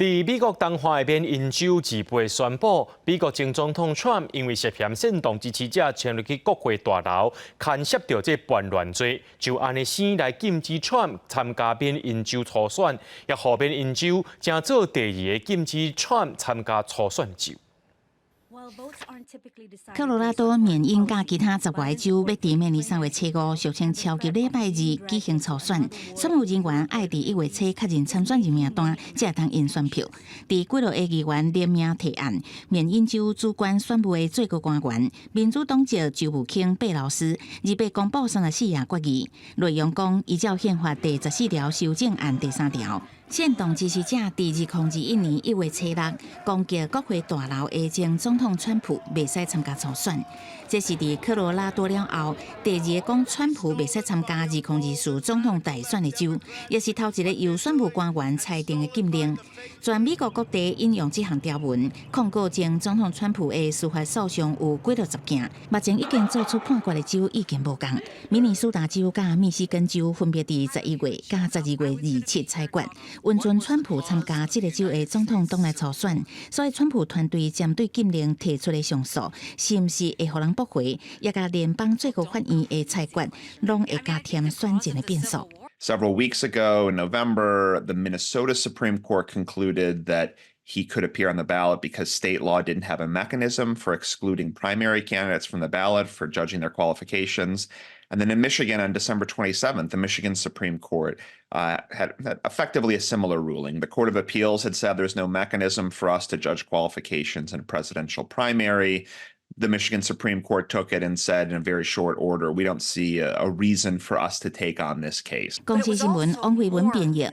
佇美國東岸的緬因州28宣布，美國前總統川普因為涉嫌煽動支持者衝入去國會大樓，牽涉著這叛亂罪，就按呢先來禁止川普參加緬因州初選，也予緬因州成做第二個禁止川普參加初選州。科羅拉多緬因佮其他10外個州欲佇明年3月初5，俗稱超級禮拜二舉行初選，選務人員愛佇1月初確認參選人名單，才會當印選票。佇幾落個議員聯名提案，緬因州主管選務的最高官員民主黨籍州務卿貝勞斯，28公布34頁決議，內容講依照憲法第14條修正案第三條，煽動支持者佇2021年1月初6攻擊國會大樓的前總統川普袂使參加初選。這是佇科羅拉多了後第二個講川普袂使參加2024總統大選的州，也是頭一个由選務官員裁定的禁令。全美國各地引用這項條文控告前總統川普的司法訴訟有幾落十件，目前已經做出判決的州意見無仝。明尼蘇達州佮密西根州分別佇11月佮12月27裁決，允准川普參加這个州的總統黨內初選。所以川普團隊針對禁令提出的上訴，是毋是會予人駁回，也佮聯邦最高法院的裁決，攏會加添選戰的變數。 Several weeks ago in November, the Minnesota Supreme Court concluded that he could appear on the ballot because state law didn't have a mechanism for excluding primary candidates from the ballot for judging their qualifications. And then in Michigan on December 27th, the Michigan Supreme Court had effectively a similar ruling. The Court of Appeals had said there's no mechanism for us to judge qualifications in a presidential primary. The Michigan Supreme Court took it and said in a very short order, we don't see a reason for us to take on this case. 公視新聞王慧文編譯。